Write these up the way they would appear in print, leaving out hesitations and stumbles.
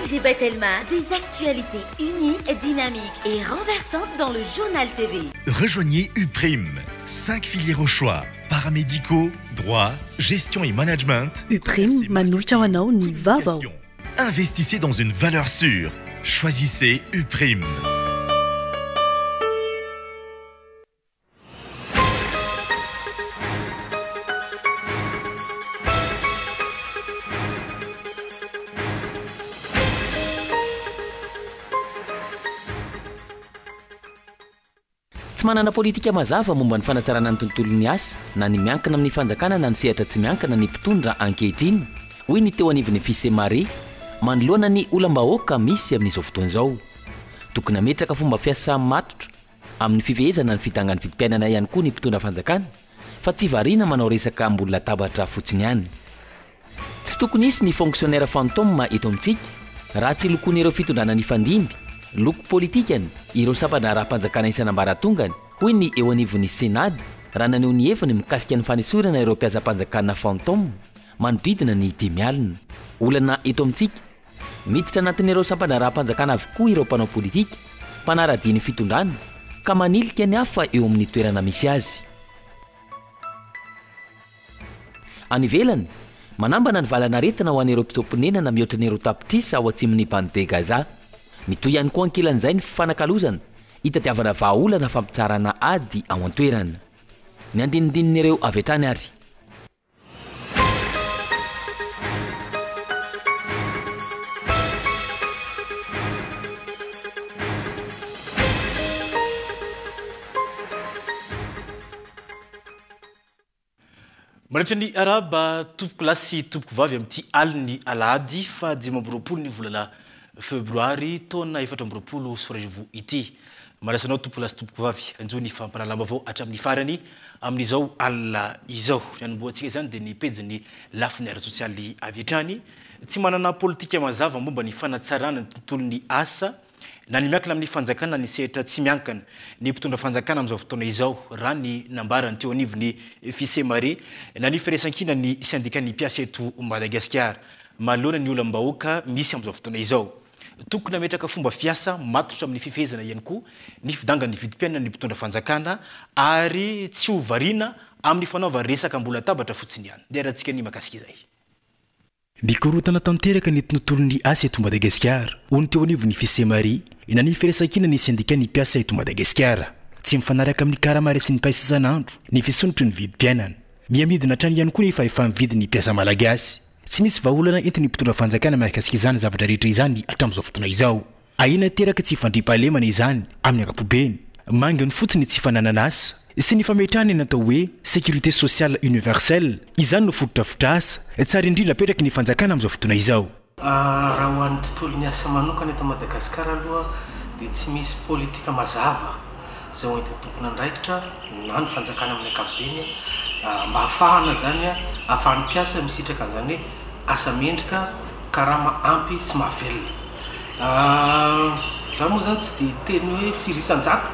OMG by Telma, des actualités uniques, dynamiques et renversantes dans le Journal TV. Rejoignez Uprime, 5 filières au choix. Paramédicaux, droit, gestion et management. Uprime manolotra ho anao ny vaovao. Investissez dans une valeur sûre. Choisissez Uprime. Tsy manana politika mazava momba ny fanatsarana ny tontolon'ny asa na ny miankina amin'ny fanjakana na ny sehatra tsy miankina ny mpitondra ankehitriny, hoy ny teo anivon'ny Fisemare, manoloana ny olam-bahoaka misy amin'izao fotoana izao. Tokony hametraka fomba fiasa matotra amin'ny fifehezana ny fidangan'ny vidim-piainana ihany koa ny mpitondra fanjakana fa tsy variana manao resaka ambony latabatra fotsiny ihany. Tsy tokony hisy ny fonctionnaire fantôme eto amintsika raha tsy lokoin'ireo fitondrana nifandimby, loko politikany, ireo sampan-draharaham-panjakana isan'ambaratongany, hoy ny eo anivon'ny Senad raha naneho ny heviny mikasika ny fanesorana ireo mpiasam-panjakana fantôme manodidina ny dimy alina. Olana eto amintsika, miditra anatin'ireo sampan-draharaham-panjakana avokoa ireo mpanao politika, mpanara-dia ny fitondrana ka manilika ny hafa eo amin'ny toerana misy azy. Any ivelany, manambana ny valanaretina ho an'ireo mpitsoa-ponenana mihoatra ny 2 tapitrisa ao atsimon'i Bande de Gaza. Mitohy ihany koa ankilan'izay ny fifanakalozana hitadiavana vahaolana fampitsaharana ady ao an-toerana. Ny andinindinin'ireo avy hatrany ary. Mandritra ny arahaba tompoko lahy sy tompoko vavy amin'ity alin'ny alahady faha 25 ny volana febroary taona 2024 ity. Manasa anao tompoko lahy sy tompoko vavy hanjohy ny fampahalalam-baovao hatramin'ny farany amin'izao alina izao. Ny hanombohantsika izany dia ny pejin'ny lafiny ara-tsosialy avy hatrany. Tsy manana politika mazava momba ny fanatsarana ny tontolon'ny asa Na ny miankina amin'ny fanjakana na ny sehatra tsy miankina. Ny mpitondra fanjakana amin'izao fotoana izao, raha ny nambaran'ny teo anivon'ny Fisemare, na ny firaisankinan'ny sendikan'ny mpiasa eto Madagasikara, manoloana ny olam-bahoaka misy amin'izao fotoana izao. Tokony hametraka fomba fiasa matotra amin'ny fifehezana ihany koa ny fidangan'ny vidim-piainana ny mpitondra fanjakana ary tsy ho variana amin'ny fanaovana resaka ambony latabatra fotsiny ihany. Ndeha arahantsika ny mahakasika izay. Mikorontana tanteraka ny tontolon'ny asa eto Madagasikara, hoy ny teo anivon'ny Fisemare, na ny firaisankinan'ny sendikan'ny mpiasa eto Madagasikara. Tsy mifanaraka amin'ny karama raisin'ny mpiasa isan'andro ny fisondrotry ny vidim-piainana. Miha-midina hatrany ihany koa ny fahefa-mividin'ny mpiasa malagasy. Tsy misy vahaolana entin'ny mpitondra fanjakana mahakasika izany zavatra rehetra izany hatramin'izao fotoana izao. Ahiana hiteraka tsy fandriampahalemana izany amin'ny ankapobeny. Manginy fotsiny ny tsy fananana asa sy ny fametrahana ny atao hoe sécurité sociale universelle, izany no fotodrafitrasa tsara indrindra apetraky ny fanjakana amin'izao fotoana izao. Raha ho an'ny tontolon'ny asa manokana eto Madagasikara aloha dia tsy misy politika mazava izay ho entin'ny tompon'andraikitra na ny fanjakana amin'ny ankapobeny mba hahafahana izany ahafahan'ny mpiasa misitraka an'izany hoe asa mendrika, karama ampy sy mahavelona. Za moa zany tsy dia hiteny hoe firy isan-jato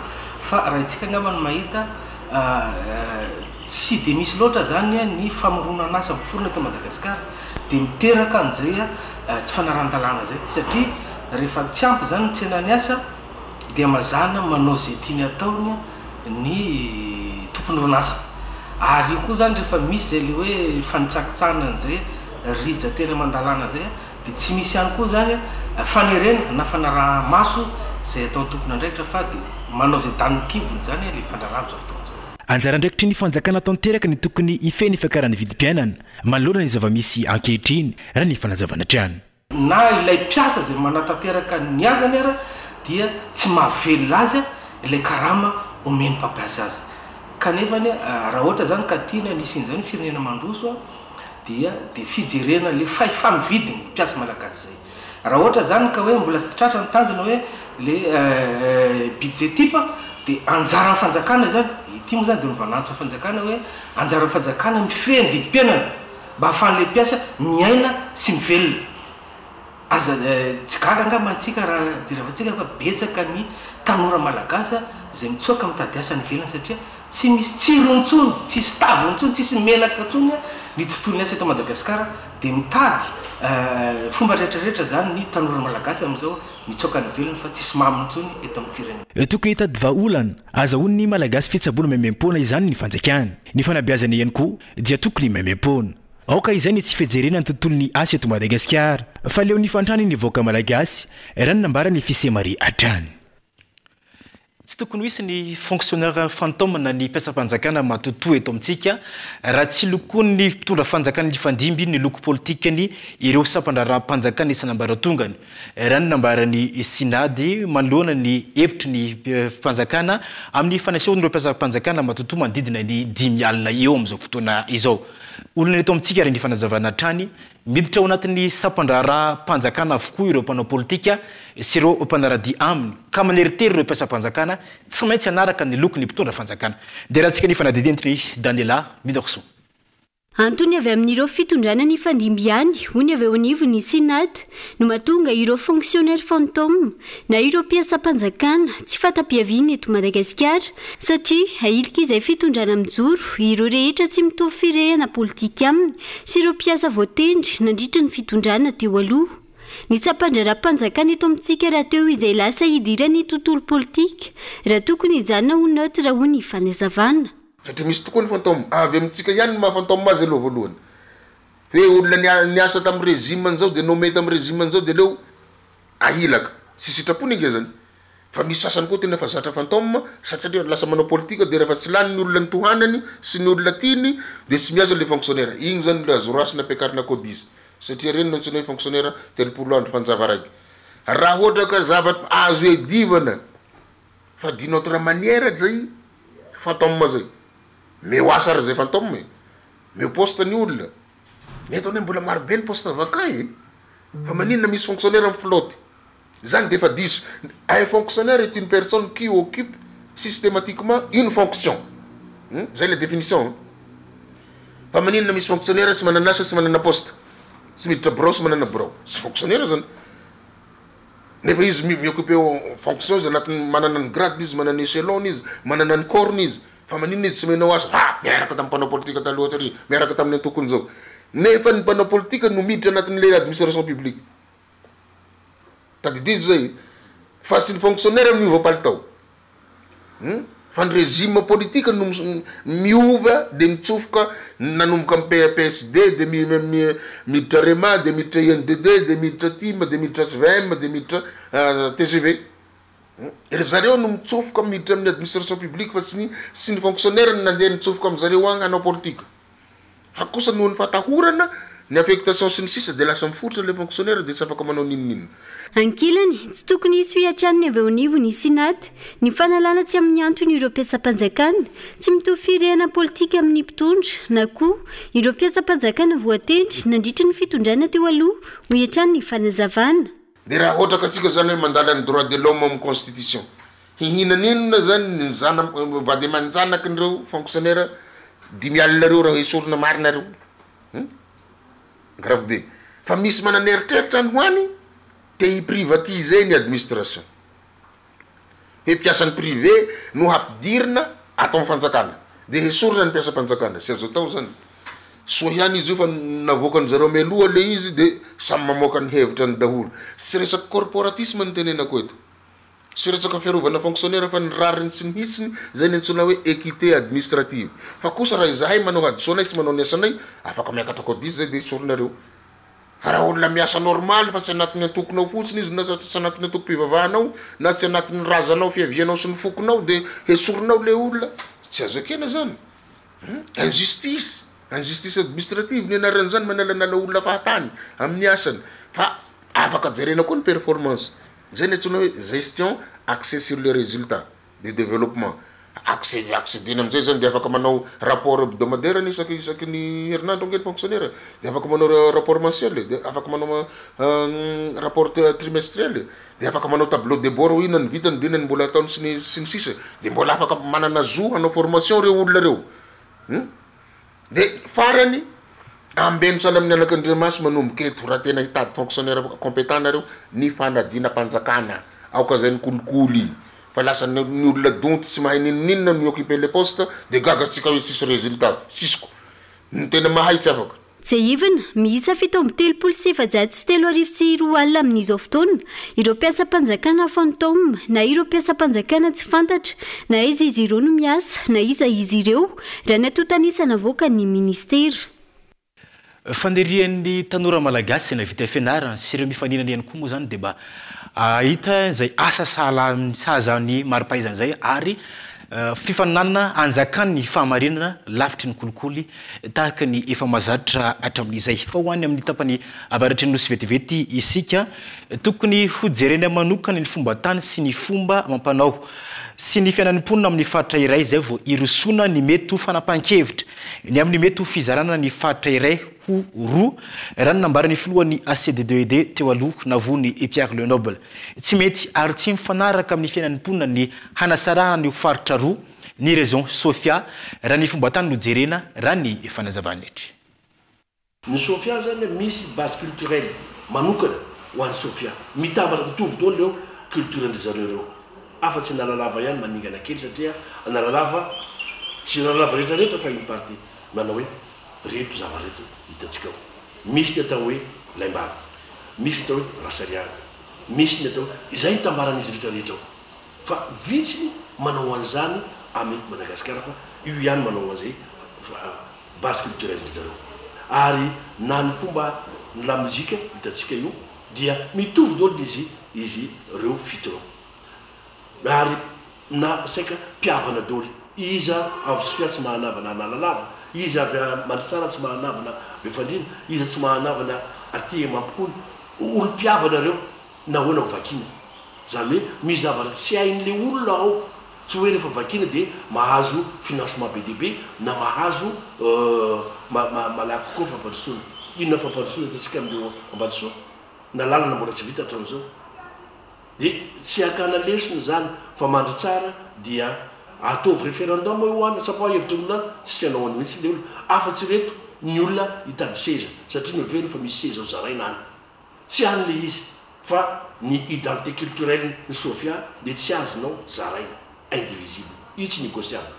fa raha itsika angamba no mahita tsy dia misy loatra zany ny famoronan'asa miforona eto Madagasikara dia miteraka an'izay tsy fanarahan-dalàna izay satria rehefa tsy ampy zany ny tsenan'ny asa dia mazàna manao izay tiany ataony ny tompon'orinasa ary io koa zany rehefa misy izay le hoe fanitsakitsahana an'izay rijan-teny aman-dalàna izay Dia tsy misy ihany koa izany fanerena na fanaraha-maso izay ataon'ny tompon'andraikitra fa dia manao izay danin'ny kibony izany ilay mpandraharaha amin'izao fotoana izao. Anjara andraikitry ny fanjakana tanteraka ny tokony hifehy ny fiakaran'ny vidim-piainana manoloana ny zava-misy ankehitriny, raha ny fanazavana hatrany. Na ilay mpiasa izay manatanteraka ny asany ara dia tsy mahavelona azy ilay karama omen'ny mpampiasa azy. Kanefa raha ohatra izany ka tiana ny hisian'izany ny firenena mandroso, dia dia fijerena le fahefa-mividiny mpiasa malagasy zay. Raha ohatra zany ka hoe mbola tsy tratra ny tanjona hoe le budget type dia anjaran'ny fanjakana izany, ity moa zany dia novanantso fanjakana hoe anjaran'ny fanjakana mifehy ny vidim-piainana mba ahafahan'le mpiasa miaina sy mivelona. Aza tsy gaga angamba antsika raha jerevantsika fa betsaka ny tanora malagasy izay mitsoaka mitady asa any ivelany satria Tsy misy tsirony intsony, tsisy taviny intsony, tsisy menaka intsony ny tontolon'ny asa eto Madagasikara. Dia mitady fomba rehetra rehetra izany ny tanora malagasy amin'izao mitsoaka ny velona fa tsisy mamy intsony eto amin'ny firenena. Tokony hitady vahaolana azahoan'ny Malagasy fitsaboana maimaimpoana izany ny fanjakana. Ny fanabeazana ihany koa dia tokony maimaimpoana. Aoka izay ny tsy fijerena ny tontolon'ny asa eto Madagasikara fa leo ny fahantrana ny vahoaka Malagasy, raha ny nambaran'ny Fisemare hatrany. Tsy tokony ho hisy ny fonctionnaire fantôme na ny mpiasam-panjakana matotoa eto amintsika raha tsy lokoan'ny mpitondra fanjakana nifandimby ny loko politikany ireo sampan-draharaham-panjakana isan'ambaratongany, raha ny nambaran'ny Synad manoloana ny hevitry ny fanjakana amin'ny fanesorana ireo mpiasam-panjakana matotoa manodidina ny 50 eo amin'izao fotoana izao. Olana eto amintsika ary ny fanazavana hatrany Miditra ao anatin'ny sampan-draharaham-panjakana avokoa ireo mpanao politika sy ireo mpanara-dia aminy, ka maneritery ireo mpiasam-panjakana tsy maintsy hanaraka ny lokon'ny mpitondra fanjakana. Derahantsika ny fanadihadiana entin'i Daniela Midorsoa. Antony avy amin'ireo fitondrana nifandimby ihany, hoy ny avy eo anivon'ny Synad, no mahatonga ireo fonctionnaires fantômes na ireo mpiasam-panjakana tsy fanta-piaviana eto Madagasikara satria ahilika izay fitondrana mijoro ireo rehetra tsy mitovy firehana politika aminy sy ireo mpiasa voatendry nandritra ny fitondrana teo aloha. Ny sampan-draharaham-panjakana eto amintsika rahateo izay lasa hidiran'ny tontolo politika raha tokony hijanona ho neutre hoy ny fanazavana. Satria misy tokoa ny fantôme, avy amintsika ihany ny maha fantôme azy aloha voalohany. Hoe olona niasa tamin'ny régime an'izao dia nommé tamin'ny régime an'izao dia aleo ahilaka. Tsy sitrapony ange zany. Fa misy sasany koa tena efa zatra fantôme satria lasa manao politika dia rehefa tsy lany ny olona nitohanany sy ny olona tiany dia tsy miasa le fonctionnaire. Igny zany le azo rasina ampiakarina codis satria reny no antsoina hoe fonctionnaire 30 andro fanjava raiky. Raha ohatra ka zavatra azo iadivana fa d'une autre manière zay fantôme zay. Meo asa ary zay fantôme e. Meo poste ny olona. Eto anie mbola maro be ny poste vacant e. Fa maninona misy fonctionnaire mi-flotte? Zany de efa diso. Un fonctionnaire est une personne qui occupe systématiquement une fonction. Zay le définition. Fa maninona misy fonctionnaire tsy manana asa, tsy manana poste, tsy miditra birao, tsy manana birao? Tsy fonctionnaire zany. Nefa izy mi-occuper fonction izy anatin'ny, manana ny grade izy, manana ny échelon izy, manana ny corps izy. Fa maninona izy tsy omenao asa? Ah! Miaraka tamin'ny mpanao politika taloha tery, miaraka tamin'ny antokony zao. Nefa ny mpanao politika no miditra anatin'ilay administration publique. Tadidio zay fa tsy ny fonctionnaire no miova palitao. Hum! Fa ny régime politique no miova de mitsofoka nanomboka amin'ny PSD de miditra Rema de miditra INDD de miditra tim de miditra hvm de miditra tgv. Ry zareo no mitsofoka miditra amin'ny administration publique fa tsy ny tsy ny fonctionnaire no nandeha nitsofoka amin'zareo agny hanao politique. Fa kosa noho ny fatahorana ny affectation sy ny sisa dia lasa miforitra ilay fonctionnaire dia tsy afaka manao n'inon'inona. Ankilany, tsy tokony hisy hoy hatrany ny avy eo anivon'ny Synad ny fanalana tsy amin'ny antony ireo mpiasam-panjakana tsy mitovy firehana politika amin'ny mpitondra na koa ireo mpiasam-panjakana voatendry nandritra ny fitondrana teo aloha, hoy hatrany ny fanazavana. Dia raha ohatra ka tsika zany hoe mandala ny droit de l'homme amin'ny constitution, hihinana inona zany ny zana vady aman-janakin'ireo fonctionnaire 50 reo raha esorina marina reo? Hum? Grave be. Fa misy manana eritreritra any ho any te hi-privatiser ny administration. Hoe mpiasan'ny privé no hampidirina ato amin'ny fanjakana. Dia hesorina ny mpiasam-panjakana. Tsy azo atao zany. Soa ihany izy io fa navoakan-dry zareo mialoha le izy dia samy mamoaka ny hevitrany daholo. Tsy resaka corporatisme no tenenako eto. Tsy resaka fiarovana fonctionnaire fa ny rariny sy ny hitsiny izay no antsoina hoe équité administrative. Fa kosa raha izahay manao hadisoanay sy manao ny asanay, afaka miakatra codis zay dia esorinareo. Fa raha olona miasa normal fa tsy anatin'ny antokonao fotsiny izy na tsy anatin'ny antokom-pivavahanao na tsy anatin'ny razanao fiavianao sy ny fokonao dia hesorinao le olona, tsy azo ekena zany. Injustice, injustice administrative ny anaran'izany, manalanala olona fahatany amin'ny asany. Fa afaka jerena koa ny performance, zay ny antsoina hoe gestion axée sur le résultat de développement. Accé, accéder-na amin'izay zany de afaka manao rapport hebdomadaire anie isaky isaky ny herinandro ange ny fonctionnaire e, de afaka manao rapport mensuel e, de afaka manao rapport trimestriel e, de afaka manao tableau de bord hoe inona ny vitany de inona ny mbola ataony sy ny sy ny sisa, de mbola afaka manana zo hanao formation reo olona reo, hum. De farany, ambeno sahala amin'ny anak'Andriamasy manomboka eto, raha tena hitady fonctionnaire compétent nareo, ny fanadinam-panjakana, aoka zay ny kolikoly, fa lasa ny olona donto tsy mahay n'inon'inona no mi-occuper le poste, de gaga tsika hoe tsisy résultat, tsisy ko, ny tena mahay tsy afaka. Tsiahivina, miisa 237 237 amin'izao fotoana ireo mpiasam-panjakana fantôme na ireo mpiasam-panjakana tsy fantatra na aiza izy ireo no miasa na iza izy ireo, raha ny antontanisa navoakan'ny ministera. Fanirian'ny tanora malagasy nahavita fianarana sy ireo mifaninana ihany koa moa zany dia mba hahita izay asa sahala sahaza ny mari-pahaizana izay ary fifaninanana anjakan'ny fahamarinana lavitry ny kolikoly tahaka ny efa mahazatra hatramin'izay. Fa ho any amin'ny tapany avaratry ny nosy vetivety isika, tokony hojerena manokana ny fomba tany sy ny fomba amam-panao sy ny fiainan'ny mponina amin'ny faritra iray izay vao hirosoana ny mety ho fanapahan-kevitra ny amin'ny mety ho fizarana ny faritra iray ho roa, raha ny nambaran'ny filohan'ny ACD2ED teo aloha, Navony Pierre Lenoble. Tsy mety ary tsy mifanaraka amin'ny fiainan'ny mponina ny hanasarahana ny faritra roa ny région Sofia raha ny fomba tany no jerena, raha ny fanazavany. Ny Sofia zany misy base culturelle manokana ho an'ny Sofia, mitambatra mitovy daholo reo culture ndry zareo reo, afa-tsy Analalava ihany maningana kely satria Analalava tsy Analalava rehetrarehetra fa une partie manao hoe reto zava reto hitantsika ao, misy ny atao hoe Laimbalo, misy ny atao hoe Rasariana, misy ny atao izay nitambaran'izy rehetrarehetra ao, fa vitsy ny manao an'izany amin'ny eto Madagasikara fa io ihany manao an'izay base culturelle ndry zareo. Ary na ny fomba ny lamozika hitantsika io dia mitovy daholo izy izy reo fito reo. Ary na saika mpihavana daholo. Iza avy Sofia tsy mahanavana Analalava, iza avy Mandritsara tsy mahanavana Befandriana, iza tsy mahanavana aty Mampikony. Olom-pihavana reo, nahoana ho vakiana? Zany hoe misy zavatra tsy hain'le olona ao. Tsy hoe rehefa vakiana dia mahazo financement be dia be na mahazo malaky kokoa fampandrosoana. Inona fampandrosoana hitantsika amin'ireo Ambatosoa? Na lalana mbola tsy vita hatramin'izao. Dia tsy hakana lesona izany fa Mandritsara dia ataovy référendum io any, tsapao hevitry ny olona any, tsisy hanao an'io mihitsy ilay olona. Afa-tsy ireto ny olona hitady seza satria noheveriny fa misy seza ho zaraina any. Tsy any ilay izy fa ny identité culturelle ny Sofia dia tsy azonao zaraina, indivisible. Io tsy négociable.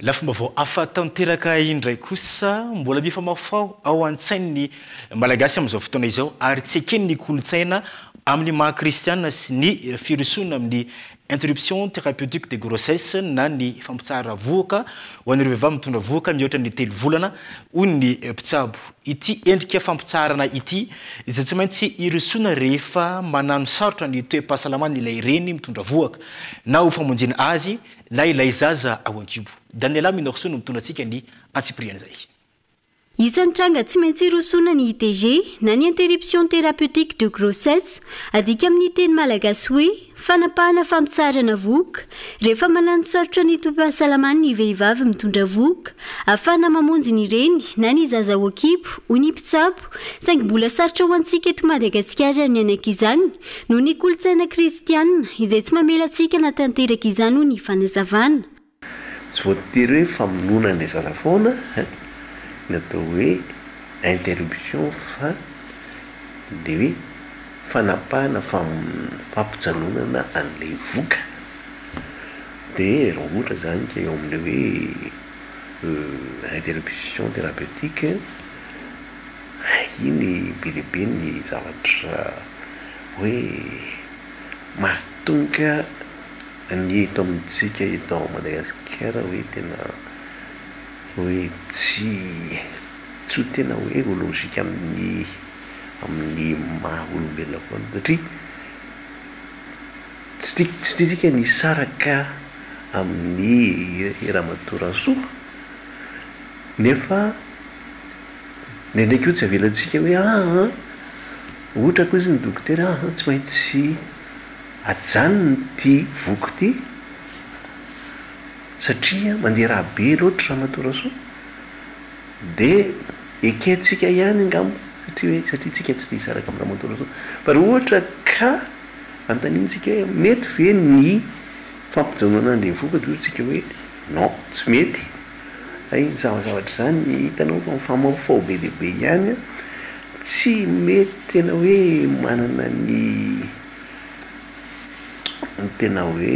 Lafim-baovao hafa tanteraka indray kosa, mbola mifamahofaho ao an-tsain'ny Malagasy amin'izao fotoana izao ary tsy eken'ny kolontsaina amin'ny maha kristiana sy ny firosoana amin'ny interruption thérapeutique de grossesse na ny fampitsahara vohoka ho an'ireo vehivavy mitondra vohoka mihoatra ny 3 volana, hoy ny mpitsabo. Ity endrika fampitsaharana ity izay tsy maintsy irosoana rehefa manano sarotra ny toe-pahasalamana ilay reny mitondra vohoka, na ho famonjena azy na ilay zaza ao an-kibo. Daniela Minorsoa no mitondra antsika ny antsipirian'izay. Isan'ny tranga tsy maintsy irosoana ny ITG na ny interruption thérapeutique de grossesse, adika amin'ny teny malagasy hoe fanapahana fampitsaharana vohoka, rehefa manano sarotra ny toe-pahasalaman'ny vehivavy mitondra vohoka, ahafahana mamonjy ny reny na ny zaza ao an-kibo, hoy ny mpitsabo, saingy mbola sarotra ho antsika eto Madagasikara ny hanaiky izany noho ny kolontsaina kristianina izay tsy mamela antsika hanatanteraka izany, hoy ny fanazavana. Tsy voatery hoe famonoana an'ilay zaza foana ny atao hoe interruption fa le hoe fanapahana fampijanonana an'ilay voka. De raha ohatra zany ka eo amin'ilay hoe interruption thérapeutique, iny be dia be ny zavatra hoe mahatonga ny eto amintsika eto Madagasikara hoe tena hoe tsy tsy ho tena hoe ho logique amin'ny amin'ny maha olombelona foana satria tsy tia tsy tiantsika ny hisaraka amin'ny ramatoa Rasoa nefa indraindray koa tsy avelantsika hoe aa ohatra koa izy ny dokotera aa tsy maintsy ajanony ity voky ity satria mandeha rà be loatra ramatoa Rasoa dia ekentsika ihany angamba satria hoe satria tsika tsy te hisaraka amin'i ramatoa Rasoa fa raha ohatra ka anontaniantsika hoe mety ve ny fampijanonana an'ilay vohoka dia hoy tsika hoe non tsy mety. Hay ny zavazavatra izany hitanao fa mifamahofaho be dia be ihany an, tsy mety tena hoe manana ny ny tena hoe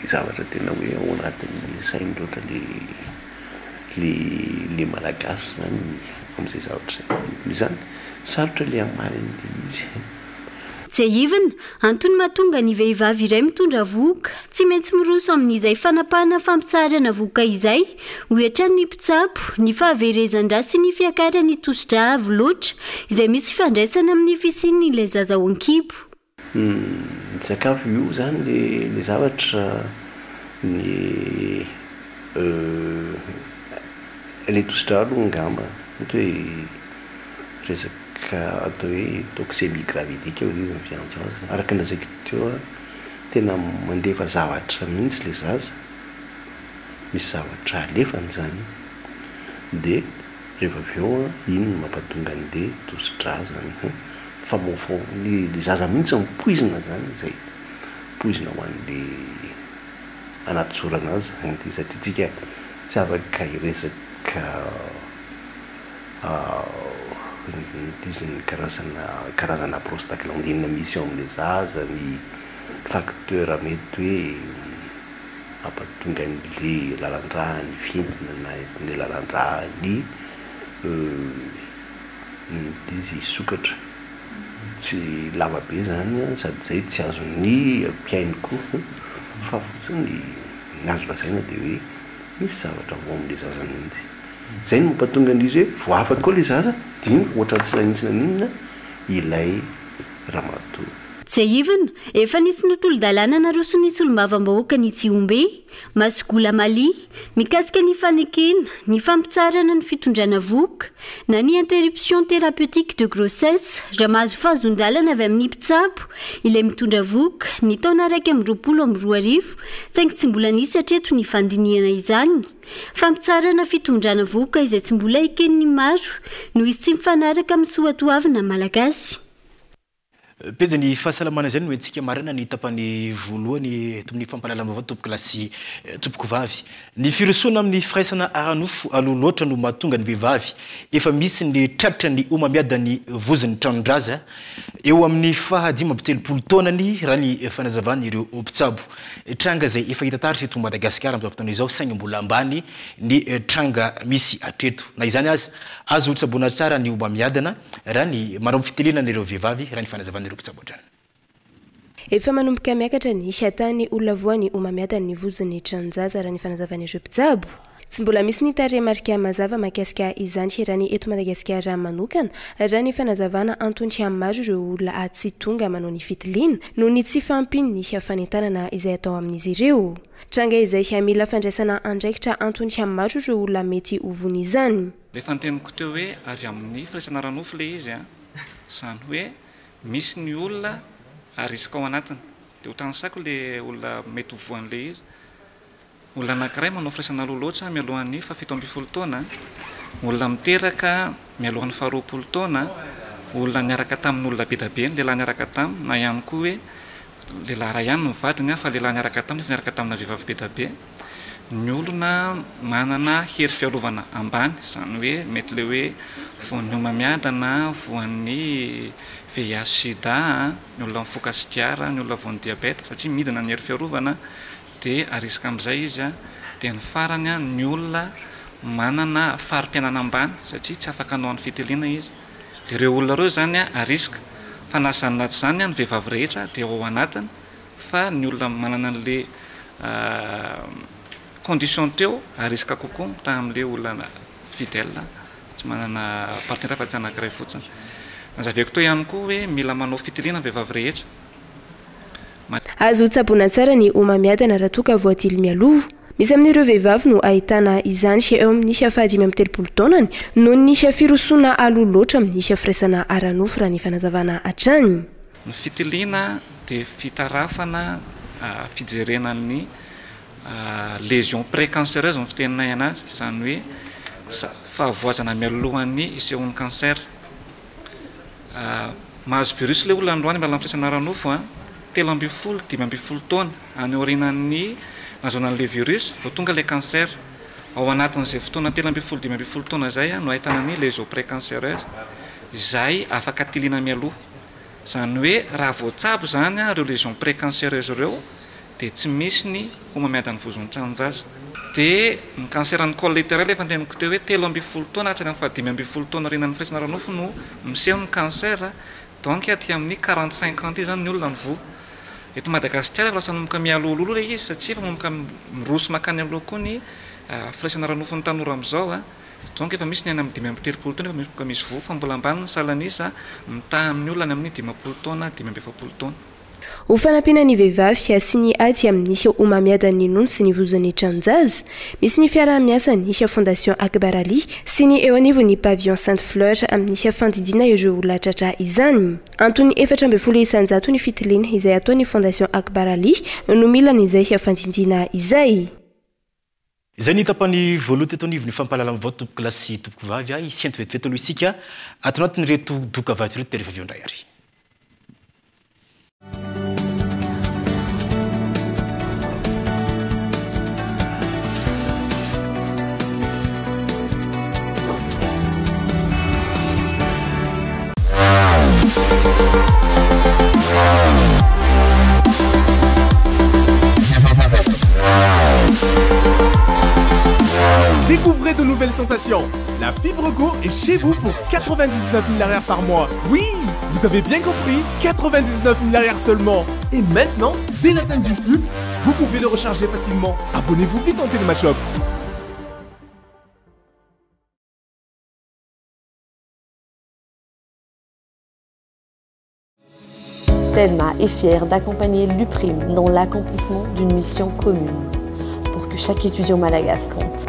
zavatra tena hoe ao anatin'ny sainy loatra le Le le malagasy zany amin'izay zavatra izay. Noho izany, sarotra le hamaly an'ilay izy. Tsiahivina, antony mahatonga ny vehivavy iray mitondra vohoka tsy maintsy miroso amin'izay fanapahana fampitsaharana vohoka izay, hoy hatrany ny mpitsabo, ny fahaverezan-dra sy ny fiakaran'ny tosi-drà avo loatra, izay misy ifandraisana amin'ny fisian'ilay zaza ao an-kibo. Ny sakafo io zany le le zavatra ny le tosi-drà aloha angamba mety hoe resaka atao hoe toxemie gravidique hoy izy ny fiantso azy, araka ny lazaiko teo a tena mandefa zavatra mihitsy le zaza, misy zavatra alefany zany de Rehefa avy eo an, iny no mampatonga an'le tosi-drà zany an, famoafao le le zaza mihitsy no poizina zany zay, poizina ho an'le anaty sorana azy zany ity satria tsika tsy afaka hiresaka izy ny karazana karazana prostaglandine misy ao amin'le zaza, ny facteur mety hoe Mampatonga an'le lalan-drà ny fintina na ny lalan-drà ny izy hisokatra. Tsy lava be zany an, sady zay tsy azon'ny mpihaino koa fa fotsiny ny azo lazaina dia hoe misy zavatra ao amin'le zaza mihitsy. Zay no mampatonga an'izy hoe vao afaka eo le zaza dia iny ohatran'ny tsy naninona tsy naninona ilay ramatoa. Tsiahivina, efa nisy ny tolo-dalàna naroson'ny solombavambahoakan'i Tsihombe, Masogola Mali, mikasika ny fanekena ny fampitsaharana ny fitondrana vohoka na ny interruption thérapeutique de grossesse raha mahazo fahazoan-dalana avy amin'ny mpitsabo ilay mitondra vohoka ny taona 2021 saingy tsy mbola nisy hatreto ny fandinihana izany. Fampitsaharana fitondrana vohoka izay tsy mbola eken'ny maro noho izy tsy mifanaraka amin'ny soatoavina malagasy. Pejy ny fahasalamana izay no entintsika marina ny tapany voalohany eto amin'ny fampahalalam-baovao tompokolahy sy tompokovavy. Ny firosoana amin'ny firaisana ara-nofo aloha loatra no mahatonga ny vehivavy efa misy ny tratra ny homamiadan'ny vozon'ny tranon-draza eo amin'ny faha 35 taonany raha ny fanazavan'ireo mpitsabo. Tranga izay efa hita taratra eto Madagasikara amin'izao fotoana izao saingy mbola ambany ny tranga misy hatreto. Na izany aza, azo tsaboina tsara ny homamiadana Raha ny manao fitiliana ireo vehivavy, raha ny fanazavan'ireo mpitsabo hatrany. Efa manomboka miakatra ny tahan'ny olona voan'ny homamiadan'ny vozon'ny tranon-jaza raha ny fanazavan'ireo mpitsabo. Tsy mbola misy ny tarehimarika mazava mahakasika izany raha ny eto Madagasikara manokana, raha ny fanazavana antony maro ireo olona tsy tonga manao ny fitiliana noho ny tsy fahampian'ny fanentanana izay atao amin'izy ireo. Tranga izay mila fandraisana andraikitra antony maro ireo olona mety ho voan'izany. Ilay fanteniko teo hoe avy amin'ny firaisana ara-nofo ilay izy an, izany hoe misy ny olona à risque ao anatiny. Dia ho tanisaiko ilay olona mety ho voan'ilay izy. Olona anankiray manao firaisana aloha loatra mialohan'ny faha 17 taona, olona miteraka mialohan'ny faha 20 taona, olona niaraka tamin'olona be dia be, ny lehilahy niaraka taminy, na ihany koa hoe lehilahy iray ihany no vadiny fa lehilahy niaraka taminy nefa niaraka tamina vehivavy be dia be. Ny olona manana hery fiarovana ambany, izany hoe mety ilay hoe voan'ny homamiadana, voan'ny VIH sida, ny olona mifoka sigara, ny olona voan'ny diabeta, satria midina ny hery fiarovana dia à risque amin'izay izy, dia ny farany ny olona manana fari-piainana ambany satria tsy afaka hanao ny fitiliana izy, dia ireo olona ireo izany à risque, fa na izany na tsy izany ny vehivavy rehetra dia ao anatiny fa ny olona manana an'le condition teo à risque kokoa mitaha amin'le olona fidèle tsy manana partenaire afa-tsy anankiray fotsiny. Nazavaiko teo ihany koa hoe mila manao fitiliana ny vehivavy rehetra. Azo tsaboina tsara ny homamiadana raha toa ka voadily mialoha. Misy amin'ireo vehivavy no ahitana izany eo amin'ny faha 35 taonany noho ny firosoana aloha loatra amin'ny firaisana ara-nofo raha ny fanazavana hatrany. Ny fitiliana dia fitarafana fijerena ny lésion précancéreuse ny fiteninay anazy, izany hoe fahavoazana mialohan'ny hisehoan'ny cancer. Mahazo virus ilay olona androany amin'ny alalan'ny firaisana ara-nofo, 13, 15 taona any aorianan'ny nahazoana an'ilay virus vao tonga ilay cancer. Ao anatin'izay fotoana 13, 15 taona izay no ahitana ny lésion précancéreuse izay afaka tiliana mialoha. Izany hoe raha voatsabo izany ireo lésions précancéreuses ireo dia tsy misy ny homamiadan'ny vozon'ny tranon-jaza. Dia ny cancer-n'ny col utérin ilay efa noteneniko teo hoe 13 taona hatrany amin'ny faha 15 taona aorianan'ny firaisana ara-nofo no miseho ny cancer, donc aty amin'ny 45 ans aty izany ny olona no voa. Eto Madagasikara efa lasa manomboka mihalohaloha ilay izy satria efa manomboka miroso mankany aloha koa ny firaisana ara-nofon'ny tanora amin'izao. Donc efa misy ny any amin'ny 35 taona efa manomboka misy voa fa mbola ambany ny salan'isa mitaha amin'ny olona any amin'ny 50 taona, 45 taona. Ho fanampiana ny vehivavy sy ny ady amin'ny homamiadan'ny nono sy ny vozon'ny tranon-jaza, misy ny fiaraha-miasan'ny Fondation Akbar Ali sy ny eo anivon'ny Pavillon Sainte Fleur amin'ny fandidiana ireo olona tratra izany. Antony 14% ny fitiliana izay ataon'ny Fondation Akbar Ali no mila an'izay fandidiana izay. Izay ny tapany voalohany teto anivon'ny fampahalalam-baovao tompokolahy sy tompokovavy a! Hisento vetivety aloha isika ato anatin'ireto doka vato ireto dia rehefa avy eo indray ary. Découvrez de nouvelles sensations. La fibre Go est chez vous pour 99 000 par mois. Oui, vous avez bien compris, 99 000 seulement. Et maintenant, dès l'atteinte du flux, vous pouvez le recharger facilement. Abonnez-vous vite en Télémashop. Telma est fière d'accompagner l'UPRIM dans l'accomplissement d'une mission commune pour que chaque étudiant malagasy compte.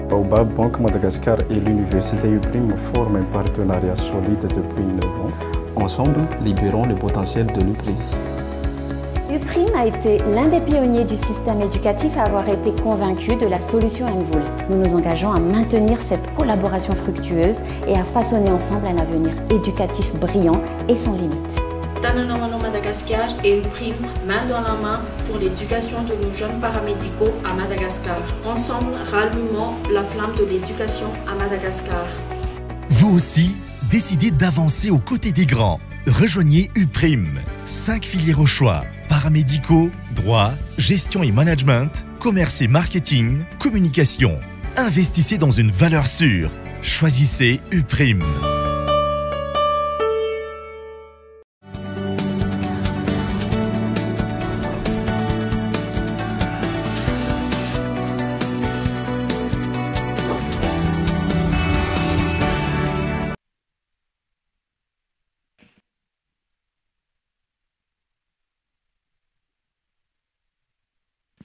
Baobab Bank Madagascar et l'Université UPRIM forment un partenariat solide depuis 9 ans. Ensemble, libérons le potentiel de l'UPRIM. UPRIM a été l'un des pionniers du système éducatif à avoir été convaincu de la solution MVOL. Nous nous engageons à maintenir cette collaboration fructueuse et à façonner ensemble un avenir éducatif brillant et sans limite. Tanana ho anao Madagascar et UPRIM, main dans la main pour l'éducation de nos jeunes paramédicaux à Madagascar. Ensemble, rallumons la flamme de l'éducation à Madagascar. Vous aussi, décidez d'avancer aux côtés des grands. Rejoignez UPRIM. 5 filières au choix. Paramédicaux, droit, gestion et management, commerce et marketing, communication. Investissez dans une valeur sûre. Choisissez UPRIM.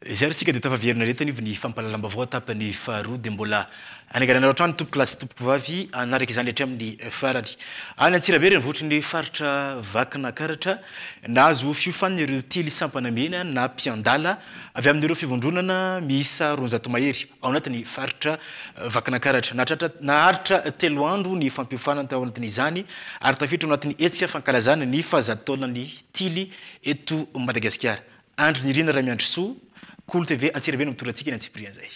Izay ary isika dia tafaverina indray teo anivon'ny fampahalalam-baovao tapany faharoa dia mbola anengananareo hatrany tompoko lahy sy tompoko vavy hanaraka izany hatramin'ny farany. Any Antsirabe renivohitry ny faritra Vakinakaratra, nahazo fiofanana ireo tily sampana mena na mpiandala avy amin'ireo fivondronana miisa 200 mahery ao anatin'ny faritra Vakinankaratra. Nahatratra naharitra telo andro ny fampiofanana tao anatin'izany ary tafiditra ao anatin'ny hetsika fankalazana ny fahazato taonan'ny Tily eto Madagasikara. Andry Nirina Ramiandrisoa, Kolo TV Antsirabe no mitondra antsika ny antsipirian'izay.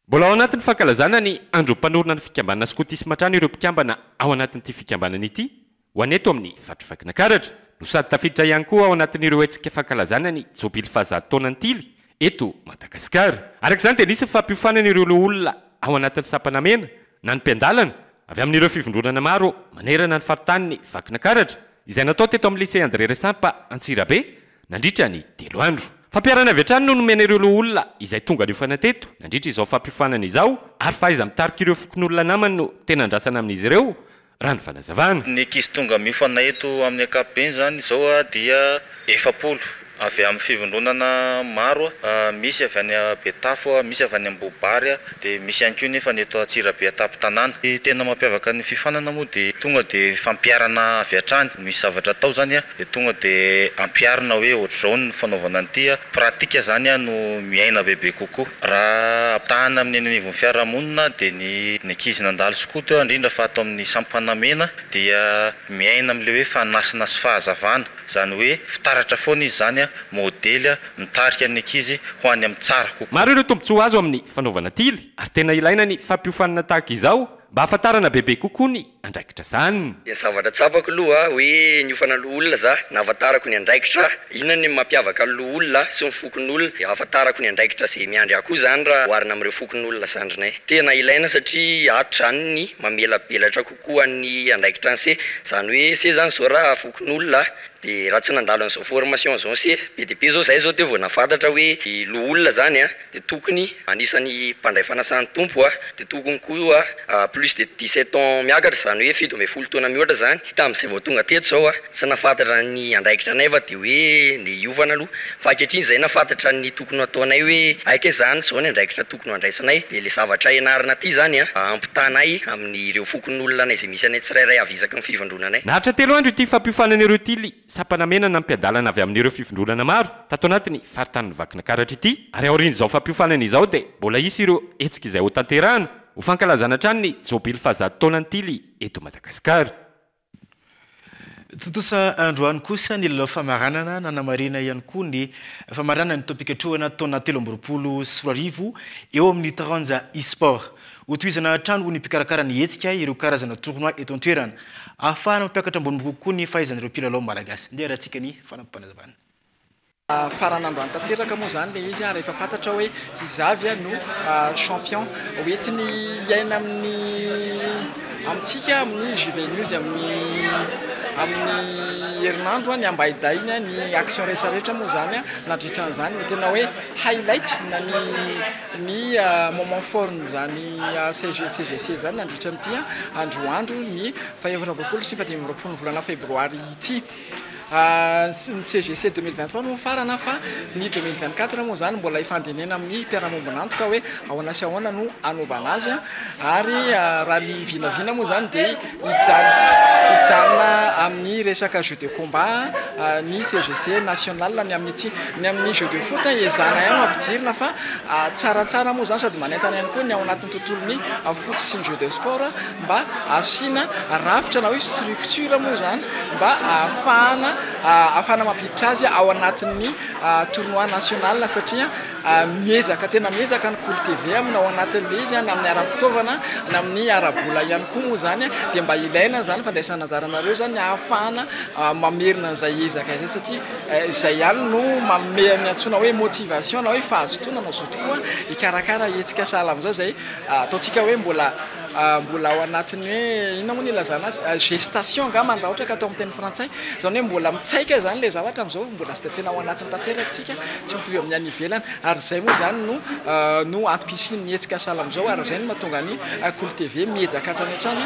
Mbola ao anatin'ny fankalazana ny andron'ny mpanorina ny fikambanana skotisma hatrany ireo mpikambana ao anatin'ity fikambanana ity ho an'ny eto amin'ny faritr'i Vakinankaratra no sady tafiditra ihany koa ao anatin'ireo hetsika fankalazana ny jobily fahazato taonan'ny Tily eto Madagasikara. Araka izany dia nisy ny fampiofanana ireo loholona ao anatin'ny sampana mena na ny mpiandalana avy amin'ireo fivondronana maro manerana ny faritanin'i Vakinankaratra izay natao teto amin'ny Lycée André Resampa Antsirabe nandritra ny telo andro. Fampiharana avy hatrany no nomena ireo loholona izay tonga niofana teto nandritra izao fampiofanana izao ary fahaiza-mitarika ireo fokonolona namany no tena andrasana amin'izy ireo raha ny fanazavana. Ny ankizy tonga miofana eto amin'ny ankapobeny izany izao dia 40 avy amin'ny fivondronana maro, misy avy any Betafo, misy avy any Ambohibary, dia misy ihany koa nefa ny eto Antsirabe an-tampon-tanàna. Ny tena mampiavaka ny fiofanana moa dia tonga dia fampiharana avy hatrany, misy zavatra atao izany dia tonga dia ampiharina hoe ohatr'izao ny fanaovana an'ity, pratique izany no miaina bebe kokoa. Raha ampitahana amin'ny eny anivon'ny fiarahamonina dia ny ankizy nandalo skoto indrindra fa ato amin'ny sampana mena dia miaina amin'ilay hoe fanasina sy fahazavana, izany hoe fitaratra foana izy izany, modely mitarika ny ankizy ho any amin'ny tsara kokoa. Maro ireo tombontsoa azo amin'ny fanaovana tily ary tena ilaina ny fampiofanana tahaka izao. mba hahafantarana bebe kokoa ny andraikitra sahaniny. Ny zavatra tsapako aloha hoe niofana loholona za, nahafantarako ny andraikitra, inona ny mampiavaka ny loholona sy ny fokonolona, ahafantarako ny andraikitra ze miandry ahy koa zany raha oharina amin'ireo fokonolona zandrinay. Tena ilaina satria ato zany ny mamelabelatra kokoa ny andraikitra an'se, zany hoe se zany zao raha fokonolona de raha tsy nandalo an'izao formation zao se, be dia be zao zay zao teo vao nahafantatra hoe ny loholona zany an, dia tokony anisan'ny mpandray fanasan'ny Tompo a, dia tokony koa plus de 17 ans miakatra, izany hoe 17 taona mihoatra izany, tamin'izay vao tonga teto izao a, tsy nahafantatra ny andraikitra anay fa dia hoe ndeha hiofana aloha, fa ankehitriny izay nahafantatra ny tokony ho ataonay hoe hay kay izany izao ny andraikitra tokony ho andraisinay, dia ilay zavatra ianarana aty izany a, ampitanay amin'ireo fokonolona anay izay misy anay tsirairay avy isaky ny fivondronanay. Naharitra telo andro ity fampiofanana ireo tily Sampana mena nampiadalana avy amin'ireo fivondronana maro tato anatin'ny faritanin'i Vakinakaratra ity ary aorian'izao fampiofanana izao dia mbola hisy ireo hetsika izay hotanterahana ho fankalazana hatrany ny jobily fahazato taonan'ny Tily eto Madagasikara. Tontosa androany kosa ny lalao famaranana nanamarihana ihany koa ny famaranana ny taom-pikatrohana taona 2023 eo amin'ny taranja e-sport. Hotohizana hatrany hoy ny mpikarakara ny hetsika ireo karazana tournoi eto an-toerana ahafahana mampiakatra ambony kokoa ny fahaizan'ireo mpilalao malagasy. Ndeha arahantsika ny fanampim-panazavana. Farany androany tanteraka moa izany ilay izy rehefa fantatra hoe iza avy no champion. Hoentiny hiaina amin'ny amintsika amin'ny JV News amin'ny amin'ny herinandro ny ambahidainy ny action rehetra rehetra moa izany nandritra an'izany ny tena hoe highlight na ny ny moment fort-n'izany CGC izany nandritra an'ity androandro ny faha-24 sy faha-25 ny volana febroary ity. Ny CGC 2023 no mifarana fa ny 2024 moa izany mbola hifandenena amin'ny mpiara-miombon'antoka hoe ahoana sy ahoana no hanaovana azy ary raha ny vinavina moa izany dia hijanona amin'ny resaka jeu de combat ny CGC national ny amin'ity. Ny amin'ny jeu de foot ezahana ihany no ampidirina fa tsaratsara moa izany sady manentana ihany koa ny ao anatin'ny tontolon'ny foot sy ny jeu de sport mba asiana rafitra na hoe structure moa izany mba ahafahana ahafahana mampiditra azy ao anatin'ny tournoi national satria miezaka tena miezaka ny Kolo TV amina ao anatin'ilay izy na amin'ny ara-pitaovana na amin'ny ara-bola ihany koa moa izany dia mba ilaina izany fandraisana anjaranareo izany ahafahana mamerina an'izay ezaka izay satria izay ihany no manome ny antsoina hoe motivation na hoe fahazotoana na zoto koa hikarakara hetsika sahala amin'izao izay ataontsika hoe mbola mbola ao anatin'ny hoe inona moa ny ilazana azy gestation angambany raha ohatra ka atao amin'ny teny frantsay, izany hoe mbola mitsaika izany ilay zavatra amin'izao, mbola tsy dia tena ao anatiny tanteraka isika, tsy mitovy amin'ny any ivelany, ary izay moa izany no no antom-pisian'ny hetsika sahala amin'izao, ary izay no mahatonga ny Kolo TV miezaka hatrany hatrany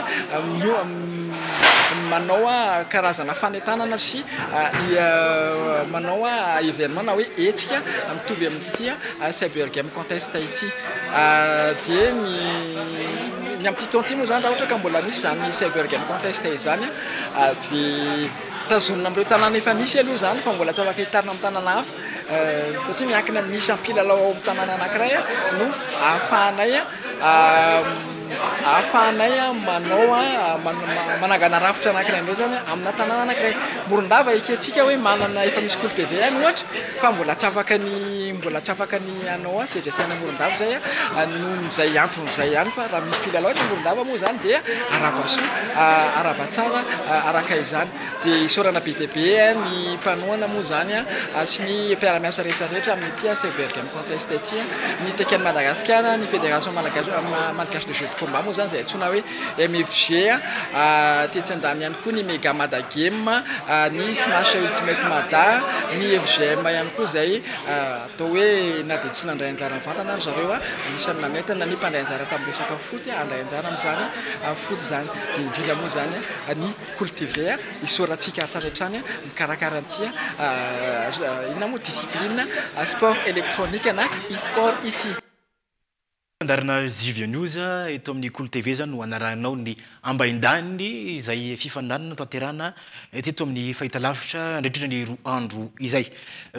manao karazana fanentanana sy manao événement na hoe hetsika mitovy amin'ity Cyber Game Contest ity. Dia ny ny amin'ity taona ity moa izany raha ohatra ka mbola misy izany Cyber Game Contest izany dia tazonina amin'ireo tanàna efa nisy aloha izany fa mbola tsy afaka hitarina amin'ny tanàna hafa satria miankina amin'ny isan'ny mpilalao ao amin'ny tanàna anankiray no ahafahanay ahafahanay manao manangana rafitra anankiray indray izany amina tanàna anankiray. Morondava ekentsika hoe manana efa misy Kolo TV any ohatra fa mbola tsy afaka ny mbola tsy afaka ny hanao an CGC any Morondava izay noho izay antony izay ihany fa raha misy mpilalao eto Morondava moa izany dia arahaba soa arahaba tsara araka izany dia isaorana be dia be ny mpanohana moa izany sy ny mpiara-miasa rehetra rehetra amin'ity Cyber Game Contest ity ny Tekken Madagascar ny Fédération Malagasy Malgache de Jeux de Combat moa izany izay antsoina hoe MFG tetsy andaniny ihany koa ny Mega Mada Game ny Smash Ultimate Mada ny FGM ihany koa izay Atao hoe na dia tsy nandray anjara mivantana ary zareo, anisan'ny nanentana ny mpandray anjara tamin'ny resaka foot handray anjara amin'izany foot izany. Dia indrindra moa izany ny Kolo TV, isaorantsika hatrany hatrany mikarakara an'ity inona moa discipline sport électronique na e-sport ity. Fandaharana JV News eto amin'ny Kolo TV izany no hanarahanao ny ambaindaniny izay fifaninanana notanterahana teto amin'ny fahitalavitra nandritra ny roa andro izay.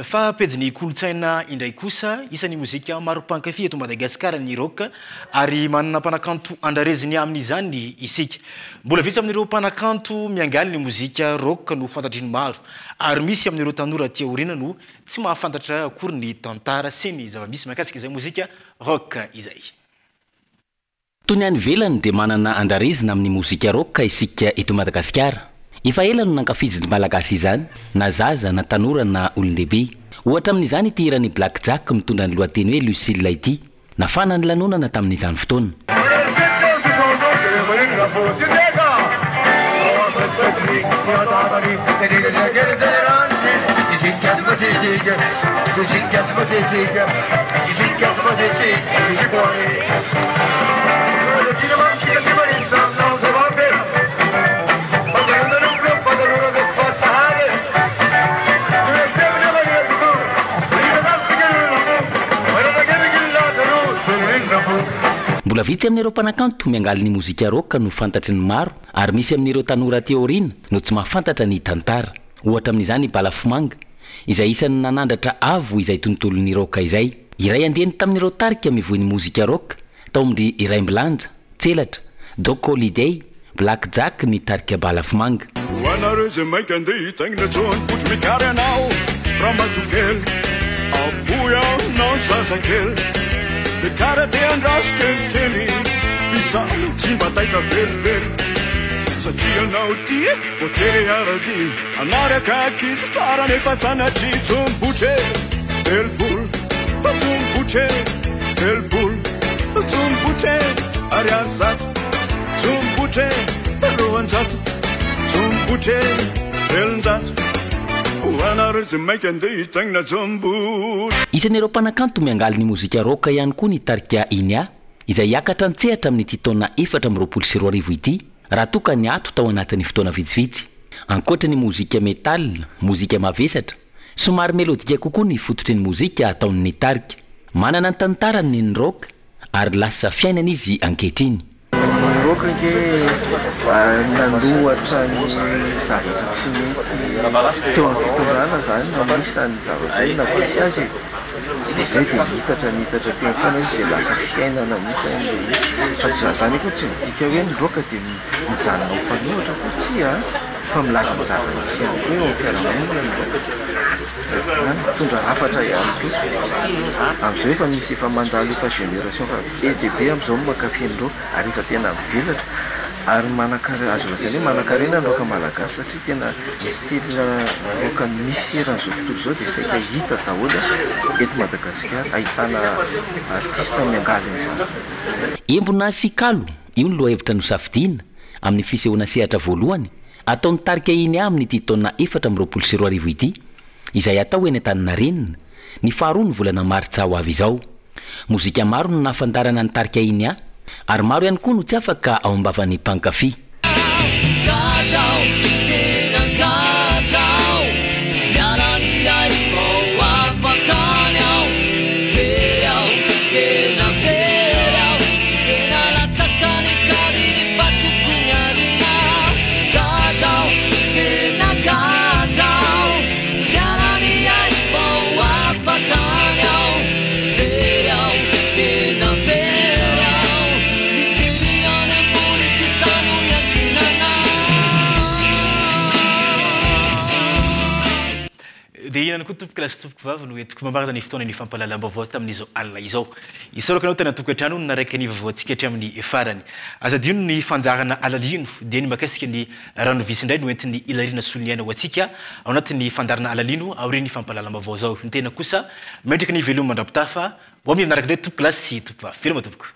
Fa pejin'ny kolontsaina indray kosa, isan'ny mozika maro mpankafy eto Madagasikara ny rock ary manana mpanakanto andrareziny amin'izany isika. Mbola vitsy amin'ireo mpanakanto miangaly ny mozika rock no fantatry ny maro ary misy amin'ireo tanora aty aoriana no tsy mahafantatra akory ny tantara sy ny zava-misy mahakasika izay mozika Rock izay. Toy ny any ivelany dia manana andrarezina amin'ny mozika rock isika eto Madagasikara. Efa ela no nankafizin'ny Malagasy izany, na zaza na tanora na olon-dehibe. Ohatra amin'izany ity hiran'i Black Jack mitondra ny lohateny hoe Lucille ity. Nafana ny lanonana tamin'izany fotoana. Mbola vitsy amin'ireo mpanakanto miangaly ny mozika rock no fantatry ny maro ary misy amin'ireo tanora aty aoriana no tsy mahafantatra ny tantara. Ohatra amin'izany i Balafomanga, izay isan'ny nanandratra avo izay tontolon'ny rock izay. Iray andiany tamin'ireo tarika mivoy ny mozika rock tao amin-dry Iraimbilanja, Tselatra, Doc Holiday, Black Jack ny tarika Balafomanga. Ho anareo izay maika andeha hitaingina tsônipotry mikary anao ramatokely afoy anao zazakely dia kara te andraso kelikely f'izaho tsy mba taitra velively satria anao tia voatery hiara-dia hanaraka ankizy tsara nefa sanatria tsônipotry e 30 tsônipotry e 30 tsônipotry e ariary 100 Tsombotra e, 200 Tsombotra e, 300 Ho anareo izay maika andeha hitaingina tsombotra. Isan'ireo mpanakanto miangaly ny mozika rock ihany koa ny tarika Inia, izay hiakatra an-tsehatra amin'ity taona 2024 ity, raha toa ka niato tao anatin'ny fotoana vitsivitsy. Ankoatra ny mozika metal, mozika mavesatra, somary melodika kokoa ny fototry ny mozika ataon'ny tarika. Manana ny tantarany ny rock ary lasa fiainana izy ankehitriny. Ny rock ange nanohatra ny zavatra tsy mety teo amin'ny fitondrana zany no anisan'ny zavatra hoe nampisy azy e! Dia zay dia nitatra nitatra teny foana izy dia lasa fiainana mihitsy any ilay izy. Fa tsy zany akory tsy midika hoe ny rock dia mijanona ho mpanohatra akory tsia an! Fa milaza ny zava-misy ihany koa eo amin'ny fiarahamonina ny rock. Mitondra hafatra ihany koa. Amin'izao efa misy efa mandalo efa génération efa be dia be amin'izao ny mankafy ny rock ary efa tena mivelatra ary manan-kare- azo lazaina hoe manan-karena ny rock malagasy satria tena ny style rock misy eran'izao tontolo izao dia saika hita daholo eto Madagasikara, ahitana artiste miangaly an'izany. Embona sy kalo, io ny lohahevitra nosafidiana amin'ny fisehoana sehatra voalohany Ataon'ny tarika Inia amin'ity taona 2024 ity, izay hatao eny Antaninarenina, ny faharoa ny volana martsa ho avy izao. Mozika maro no nahafantarana ny tarika Inia, ary maro ihany koa no tsy afaka ao am-bavan'ny mpankafy. Gadra aho, tena gadra aho, miala ny aiko vao afaka any aho, very aho, tena very aho, tena latsaka ny kady nefa tokony arina. Gadra aho, tena gadra aho, miala ny aiko vao afaka any aho, very aho, tena very aho, ny teny any ambony sisa no iankinana. Dia inona koa tompoko lahy sy tompoko vavy no entiko mamarana ny fotoana ny fampahalalam-baovao tamin'izao alina izao. Isaorako anao tany an-tokantrano nanaraka ny vaovaontsika hatramin'ny farany. Aza adino ny fandaharana Alalino dia ny mahakasika ny rano visy indray no entin'i Hilariana Soloniaina ho antsika ao anatin'ny fandaharana Alalino aorian'ny fampahalalam-baovao izao. Ny tena kosa mendrika ny veloma mandra-pitafa ho amin'ny manaraka indray tompoko lahy sy tompoko vavy. Veloma tompoko.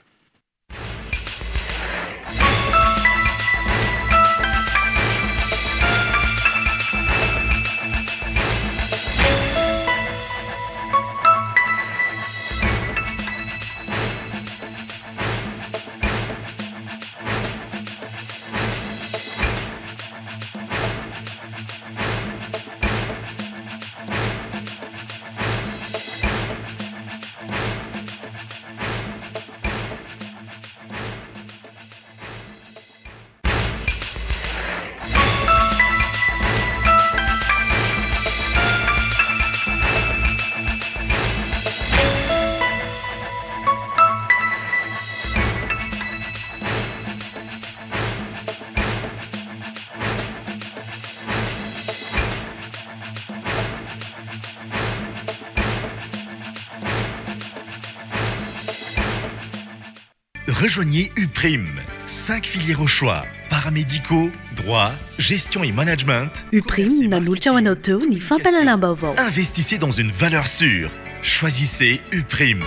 Rejoignez Uprime. 5 filières au choix. Paramédicaux, droit, gestion et management. Uprime nanolotra ho anao teo ny fampahalalam-baovao. Investissez dans une valeur sûre. Choisissez Uprime.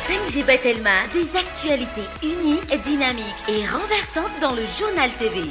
5G by Telma, des actualités uniques, dynamiques et renversantes dans le journal TV.